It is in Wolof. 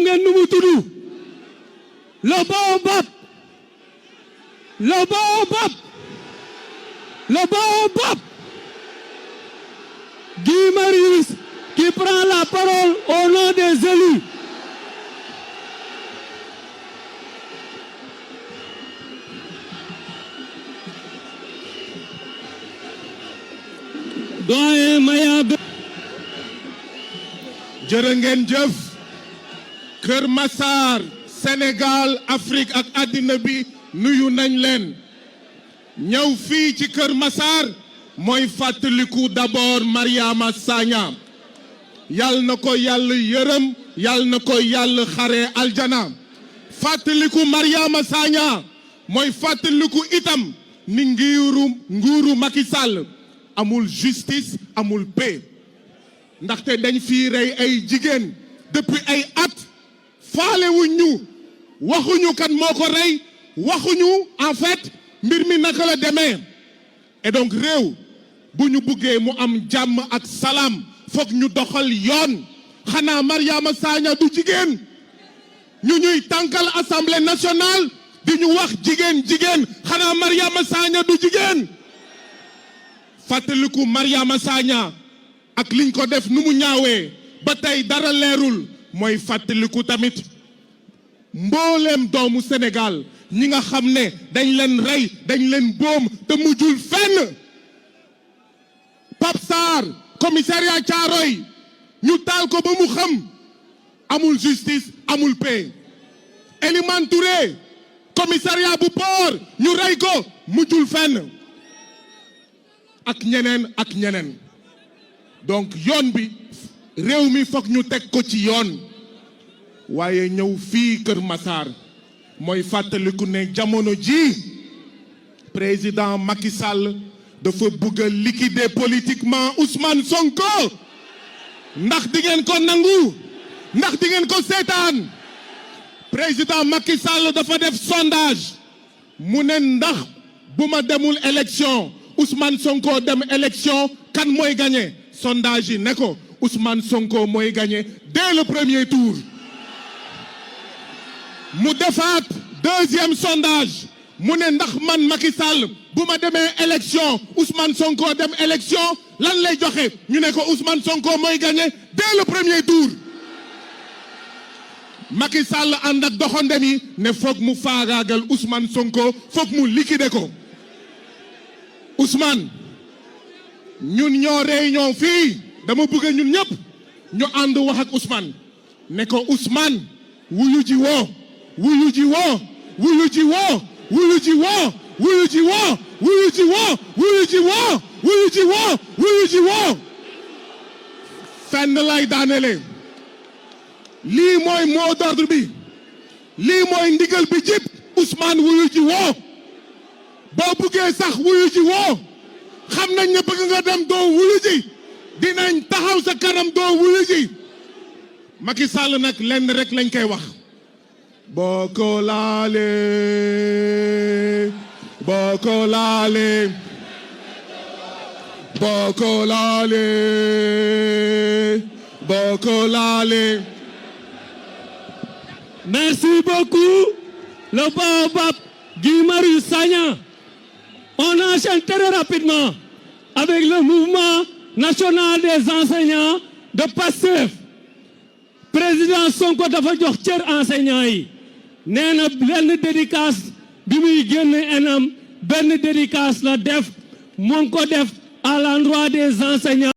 ngeen nu mu tudd le baobab le baobab le baobab Guy Marius qui prend la parole au nom des élus. Doyen Mayab. jërë ngeen jëf Kër Massar Sénégal Afrique ak àddina bi nuyu nañ leen ñëw fii ci Kër Massar mooy fàttaliku d'abord Mariama Sagna yal na ko yàlla yërëm yal na ko yàlla xare aljana fàttaliku Mariama Sagna mooy fàttaliku itam ni nguuru Macky Sall amul justice amul paix ndaxte dañ fi rey ay jigéen depuis ay at faalewuñ ñu waxuñu kan moo ko rey waxuñu en fait mbir mi naka la demee et donc réew bu ñu buggee mu am jàmm ak salaam foog ñu doxal yoon xanaa Mariama Sagna du jigéen ñu ñuy tànkal assemblée nationale di ñu wax jigéen xanaa Mariama Sagna du jigéen fàttaliku Mariama Sagna ak liñ ko def nu mu ñaawee ba tey dara leerul mooy fàttaliku tamit mbooleem doomu Sénégal ñi nga xam ne dañ leen rey dañ leen boom te mujjul fenn Pape Sarr commissariat Thiaroye ñu taal ko ba mu xam amul justice amul paix Elimane Touré commissariat bu Port ñu rey ko mujjul fenn ak ñeneen donc yoon bi réew mi foog ñu teg ko ci yoon waaye ñëw fii Kër Massar mooy fàttaliku ne jamono ji président Macky Sall dafa bëgg a liquider politiquement Ousmane Sonko ndax di ngeen ko nangu ndax di ngeen ko seetaan président Macky Sall dafa def sondage mu ne ndax bu ma demul élection Ousmane Sonko dem élection kan mooy gagné sondage yi ne ko Ousmane Sonko mooy gagné dès le premier tour mu defaat deuxième sondage mu ne ndax man Macky Sall bu ma demee élection Ousmane Sonko dem élection lan lay joxe ñu ne ko Ousmane Sonko mooy gagné dès le premier tour Macky Sall ànd ak doxandem yi ne foog mu faagaagal Ousmane Sonko foog mu liquider ko Ousmane ñun ñoo réunion fii dama bëgg ñun ñëpp ñu ànd wax ak Ousmane ne ko Ousmane wuyu ji woo wuyu ji woo wuyu ji woo wuyu ji woo wuyu ji woo wuyu ji woo wuyu ji woo wuyu ji woo wuyu ji woo fenn lay daanele lii mooy mot d'ordre bi lii mooy ndigal bi jib Ousmane wuyu ji woo boo buggee sax wuyu ji woo xam nañ ne bëgg nga dem doo wuyu ji dinañ taxaw sa kanam doo wuyu ji Macky Sall nag lenn rek lañ koy wax boo ko laalee boo ko laalee boo ko laalee boo ko laalee. Merci beaucoup le baobab Guy Marius Sagna. On enchaîne très rapidement avec le mouvement national des enseignants de PASTEF. Président Sonko dafa jox cër enseignants yi nee na benn dédicace bi muy génn ENAM benn dédicace la def mu ngi ko def à l'endroit des enseignants.